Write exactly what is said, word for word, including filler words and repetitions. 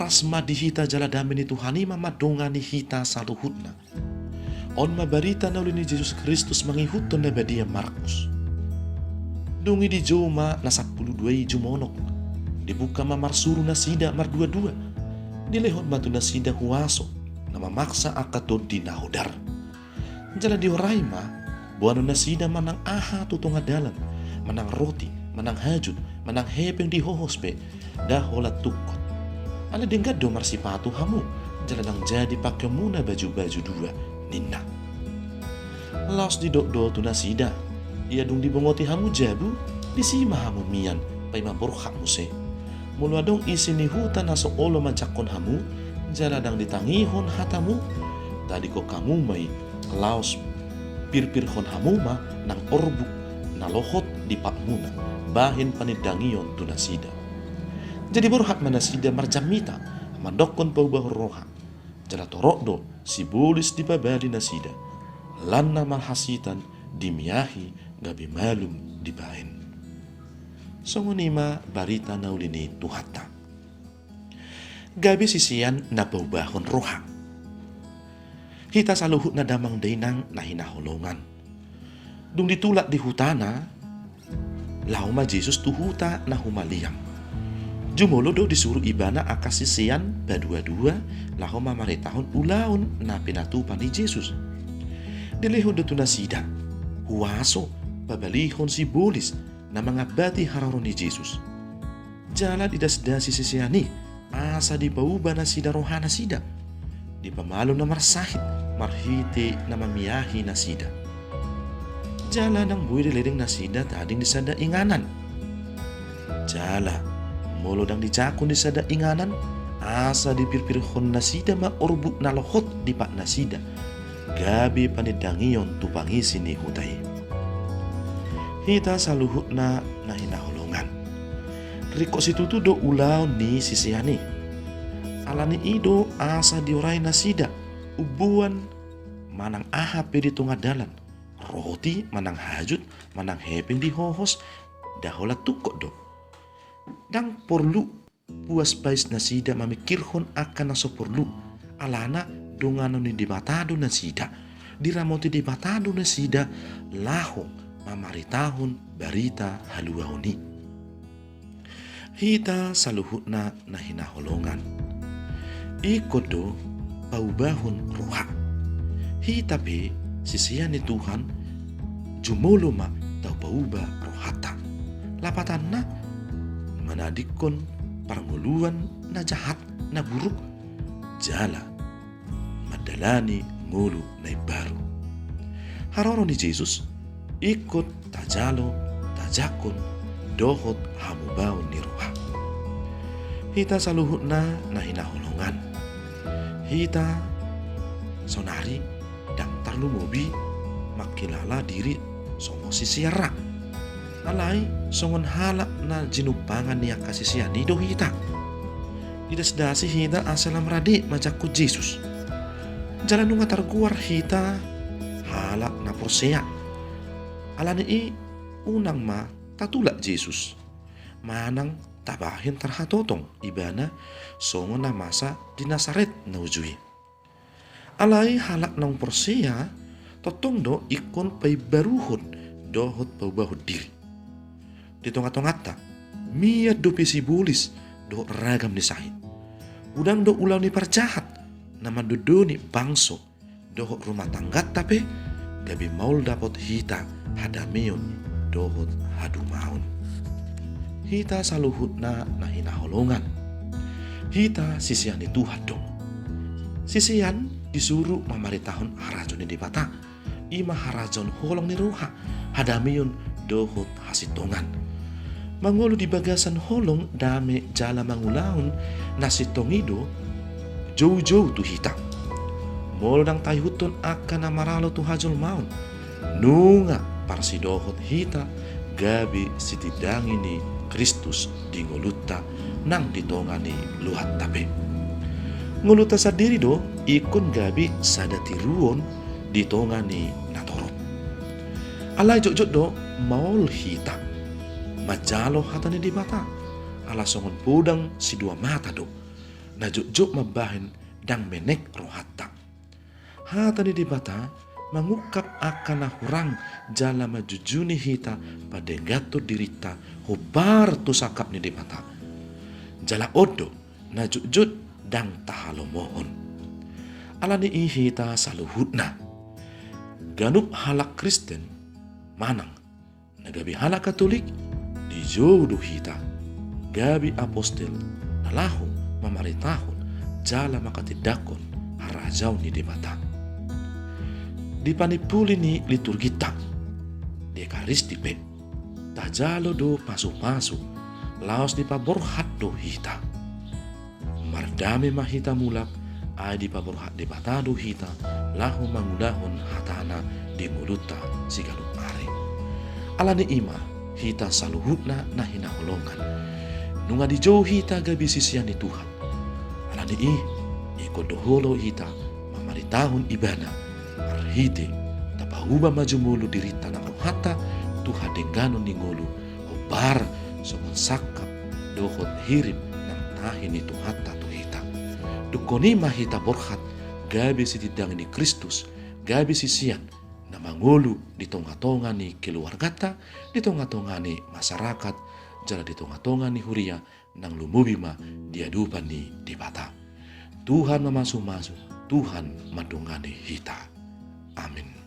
Las ma di hita jala dame ni Tuhan i ma mandongani hita saluhutna. On ma barita na uli ni Jesus Kristus mangihuthon na badia Markus. Dung i dijou ma na sampulu dua i jumonok. Dibuka ma marsuru nasida marduadua. Dilehon ma tu nasida huaso na mamaksa angka tondi na hodar. Jala diorai ma boanon nasida manang aha tu tonga dalan, manang roti, manang hajut, manang hepeng di hohos pe, nda holan tungkot. Alai denggan do marsipatu hamu, jala ndang jadi pangkeonmuna bajubaju dua, ninna. Laos didok do tu nasida, ia dung dibongoti hamu jabu, disi ma hamu mian, paima borhat muse. Molo adong isi ni huta na so olo manjangkon hamu, jala ndang ditangihon hatamu, tadingkon hamu ma i, laos pirpirhon hamu ma nang orbuk na lohot di patmuna, bahen panindangion tu nasida. Jadi borhat ma nasida marjamita, mandokkon paubahon roha. Jala torop do sibolis dipabali nasida, lan na marhasitan dimiahi gabe malum dibahen. Songon i ma barita na uli ni Tuhanta. Gabe sisean na paubahon roha. Hita saluhutna damang dainang na hinaholongan. Dung ditulak di hutana, laho ma Jesus tu huta na humaliang. Jumolo do disuru ibana angka sisean paduadua laho mamaritahon ulaon na pinatupa ni Jesus. Dilehon do tu nasida huaso pabalihon sibolis na mangambati haroro ni Jesus. Jala didasdasi sisean i asa dipauba nasida rohanasida, dipamalum na marsahit marhite na mamiahi nasida. Jala ndang boi diledeng nasida tading di sada inganan. Jala molo ndang dijangkon di sada inganan, asa dipirpirhon nasida ma orbuk na lohot di patnasida, gabe panindangion tu pangisi ni huta i. Hita saluhutna na hinaholongan. Ringkot situtu do ulaon ni sisean i. Ala ni i do asa diorai nasida umboan manang aha pe di tonga dalan, roti manang hajut manang hepeng di hohos, nda holan tungkot do. Ndang porlu puas pais nasida mamingkirhon angka na so porlu, alana donganon ni Debata do nasida, diramoti Debata do nasida laho mamaritahon barita haluaon i. Hita saluhutna na hinaholongan. Ingkon do paubahon roha. Hita pe sisean ni Tuhan, jumolo ma taupauba rohanta. Lapatanna, manadingkon parngoluan na jahat, na buruk, jala mandalani ngolu na imbaru. Haroro ni Jesus, ingkon tajalo, tajangkon dohot hamubaon ni roha. Hita saluhutna na hinaholongan. Hita saonari ndang tarlumobi mangkilala diri songon sisean ra. Alai songon halak na jinumpangan ni angka sisean i do hita. Didasdasi hita asa lam rade manjangkon Jesus. Jala nunga targoar hita halak na porsea. Ala ni i unang ma tatulak Jesus manang tabahen tarhatotong ibana songon na masa di Nasaret na uju i. Alai halak naung porsea tongtong do ingkon paimbaruhon dohot paubahon diri. Di tongatonganta mian dope sibolis dohot ragam ni sahit. Unang do ulaon ni parjahat na mandondoni bangso dohot rumah tangganta pe, gabe maol dapot hita hadameon dohot hadumaon. Hita saluhutna na hinaholongan. Hita sisean ni Tuhan do. Sisean disuru mamaritahon harajaon ni Debata. I ma harajaon holong ni roha, hadameon dohot hasintongan. Mangolu di bagasan holong, dame jala mangulahon na sintong i do joujou tu hita. Molo ndang taihuthon angka na maralo tu hajolmaon, nunga parsidohot hita gabe sitindangi ni Kristus di ngolunta nang di tonga ni luatta pe. Ngolunta sandiri do ingkon gabe sada tiruon di tonga ni natorop. Alai jotjot do maol hita manjalo hata ni Debata, ala songon podang sidua mata do. na jotjot mambahen ndang menek rohanta. Hata ni Debata mangungkap angka na hurang jala manjunjuni hita padengganhon dirinta hombar tu sangkap ni Debata. Jala on do na jotjot ndang tahalomohon. Ala ni i hita saluhutna, ganup halak Kristen manang na gabe halak Katolik, dijou do hita gabe apostel na laho mamaritahon jala manghatindanghon harajaon ni Debata. Di panimpuli ni liturginta, di Ekaristi pe, tajalo do pasupasu, laos dipaborhat do hita. Mardame ma hita mulak, ai dipaborhat Debata do hita laho mangulahon hatana di ngolunta siganup ari. Ala ni i ma hita saluhutna na hinaholongan, nunga dijou hita gabe sisean ni Tuhan. Ala ni i, ingkon do olo hita mamaritahon Ibana, marhite tapahuba ma jumolo dirinta nang rohanta tu hadengganon ni ngolu, hombar songon sangkap dohot hirim nang tahi ni Tuhanta tu hita. Dungkon i ma hita borhat gabe sitindangi ni Kristus, gabe sisean na mangolu di tongatonga ni keluarganta, di tongatonga ni masyarakat, jala di tongatonga ni huria, nang lumobi ma di adopan ni Debata. Tuhan mamasumasu, Tuhan mandongani hita. Amin.